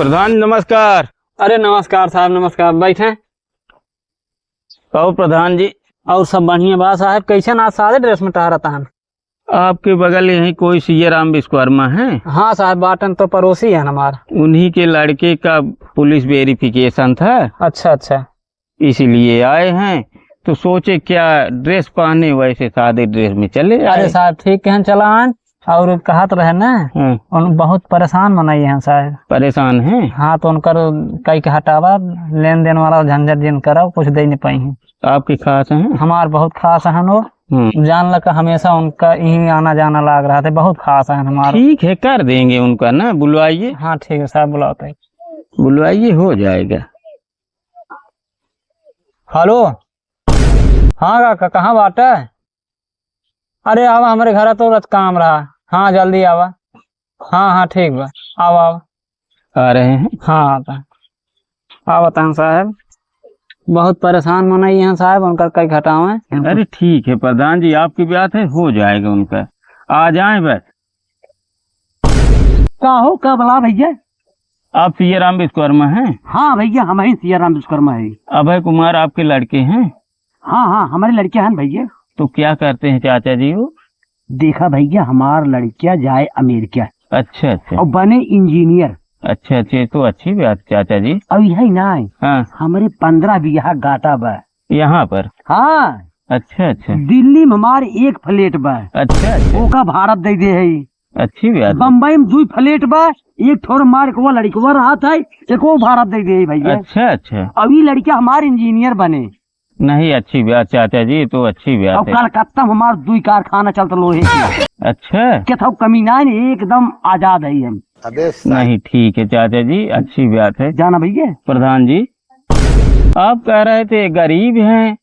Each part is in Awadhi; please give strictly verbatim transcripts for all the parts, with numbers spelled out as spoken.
प्रधान नमस्कार। अरे नमस्कार साहब, नमस्कार, बैठे। और प्रधान जी? और सब बढ़िया बा साहब, कैसे ना सादे ड्रेस में टहरत हन? आपके बगल यहीं कोई सीए राम विश्वकर्मा है? हाँ साहब, बाटन तो पड़ोसी है हमार। उन्हीं के लड़के का पुलिस वेरिफिकेशन था। अच्छा, अच्छा। इसीलिए आए हैं, तो सोचे क्या ड्रेस पहने, वैसे सादे ड्रेस में चले अरे आए। साहब, ठीक कहन चला आन, और कहत रहे ना, हाँ। उन बहुत परेशान मनई हैं साहब। परेशान हैं? हाँ, तो उनकर कई के हटावा, लेन देन वाला झंझट जिन करा, कुछ दे नहीं पाई हैं। आपके खास हैं? हमार बहुत खास हैं वो। हम्म। जान लगा हमेशा उनका यहीं आना जाना लाग रहा था, बहुत खास हैं हमार। ठीक है, कर देंगे उनका ना, बुलवाइए। हाँ, ठीक है साहब, बुलाते हैं। बुलवाइए, हो जाएगा। हेलो, हाँ काका, कहाँ बाटे? अरे आवा हमरे घर, तो रत काम रहा। हाँ, जल्दी आवा। हाँ, हाँ, ठीक बा, आवा, आवा। आ रहे हैं। हाँ, आता। आवत हैं साहब, बहुत परेशान मनई हैं साहब, उनकर कई घटावे। अरे ठीक है प्रधान जी, आपकी बात है, हो जाएगा उनका, आ जाए बस। का हो, का बला भैया? आप सीए राम विश्वकर्मा हैं? हाँ भैया, हम ही सीए राम विश्वकर्मा है। अभय कुमार आपके लड़के हैं? हाँ, हाँ, हमारे लड़के हैं भैया। तो क्या करते हैं चाचा जी वो? देखा भैया, हमार लड़किया जाए अमेरिका। अच्छा, अच्छा। और बने इंजीनियर। अच्छा, अच्छा, ये तो अच्छी बात चाचा जी। और यही ना है, हाँ। हमरे पन्द्रह बीघा गाटा बा। यहाँ पर? हाँ। अच्छा, अच्छा। दिल्ली में हमार एक फ्लैट बा। अच्छा, अच्छा। ओका भारत दे दे है। अच्छी बात है। बम्बई में दुई फ्लैट बा, एक ठोर मार को लड़कवा रहत है, एको भारत दे दे है भैया। अच्छा, अच्छा। और ई लड़का हमार इंजीनियर बने। नहीं, अच्छी बात चाचा जी, ये तो अच्छी बात और है। कलकत्ता में हमार दुई कारखाना चलत लोहे के। अच्छा। केथौ कमी ना है, एकदम आजाद है हम। अबे साले। नहीं, ठीक है चाचा जी, अच्छी बात है। जाना भैया। प्रधान जी, आप कह रहे थे गरीब हैं,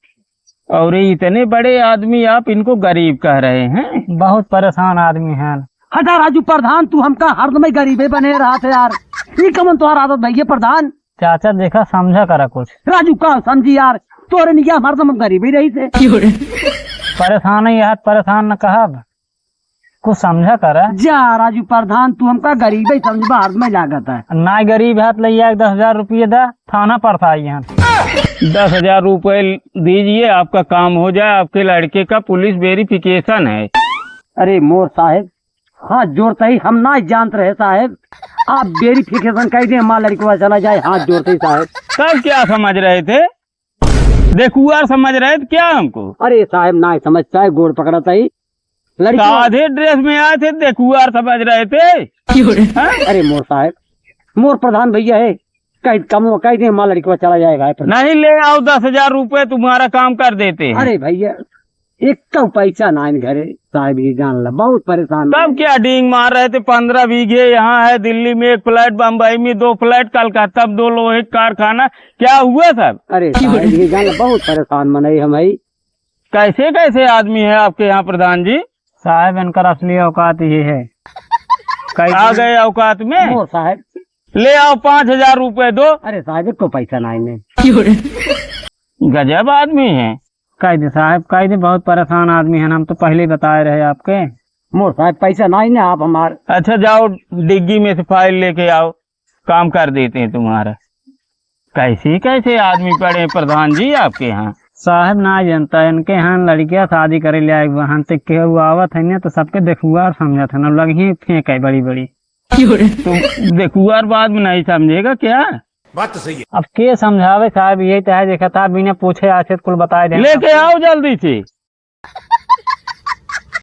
और ये इतने बड़े आदमी, आप इनको गरीब कह रहे हैं? बहुत परेशान आदमी हैं। हटा राजू प्रधान, तू हमका हरदम गरीबे बने रहत है यार। ई कमन तोहार आदत भैया प्रधान? चाचा देखा, समझा करा कुछ। राजू का समझी यार, तोरे निया हरदम हम गरीबे रही थे। परेशान है यार, परेशान न कहब, कुछ समझा करा। जा राजू प्रधान, तू हमका गरीबे समझबा, हरदम लागत है। ना गरीब है तो ले एक दस हजार रुपये दा, थाना पर था यहाँ। दस हजार रुपये दीजिए, आपका काम हो जाए, आपके लड़के का पुलिस वेरिफिकेशन है। अरे मोर साहेब, हाथ जोड़ते ही हम ना जानत रहे साहेब, आप वेरिफिकेशन कह दे, हमार लड़कवा चला जाए, हाथ जोड़ते ही साहेब। तब क्या समझ रहे थे, देखुआर समझ रहे थे क्या हमको? अरे साहेब ना समझता है, गोड़ पकड़ता ही लड़कवा। सादे ड्रेस में आए थे, देखुआर समझ रहे थे। हाँ? अरे मोर साहेब, मोर प्रधान भैया है, कह कम कह दे, हमार लड़कवा चला जाए भाई। नहीं, ले आओ दस हजार रुपये, तुम्हारा काम कर देते हैं। अरे भैया, एक तो पैसा ना इन घरे, साहेब ये जान ला, बहुत परेशान तब है। क्या डींग मार रहे थे, पन्द्रह बीघे यहाँ है, दिल्ली में एक फ्लैट, बम्बई में दो फ्लैट, कलकत्ता में दो लोहे का कारखाना, क्या हुआ सब? अरे साहेब ये जान ला, बहुत परेशान मनई हम है। कैसे कैसे आदमी है आपके यहाँ प्रधान जी? साहेब इनकर असली औकात ये है। कई आ दिन गए औकात में? ओ साहेब। ले आओ पाँच हजार रुपये दो। अरे साहेब, एको पैसा ना इनमें। गजब आदमी है। कह दे साहेब, कह दे, बहुत परेशान आदमी है, हम तो पहले ही बताए रहे आपके। मोर साहेब, पैसा ना ही ना आप हमार। अच्छा, जाओ डिग्गी में से फाइल लेके आओ, काम कर देते हैं तुम्हारा। कैसे कैसे आदमी पड़े हैं प्रधान जी आपके यहाँ? साहेब ना जनता, इनके यहाँ लड़किया शादी करे ले आए हुए हैं, तो केहू आवत है ना तो सबके देखुआर समझत है ना, लगिए फेंक है बड़ी बड़ी। तुम देखुआर बाद में नहीं समझेगा क्या? बात तो सही है। अब के समझावे साहेब, यही तो है, देखा था बिना पूछे आछे कुल बताए दे। लेके आओ जल्दी से।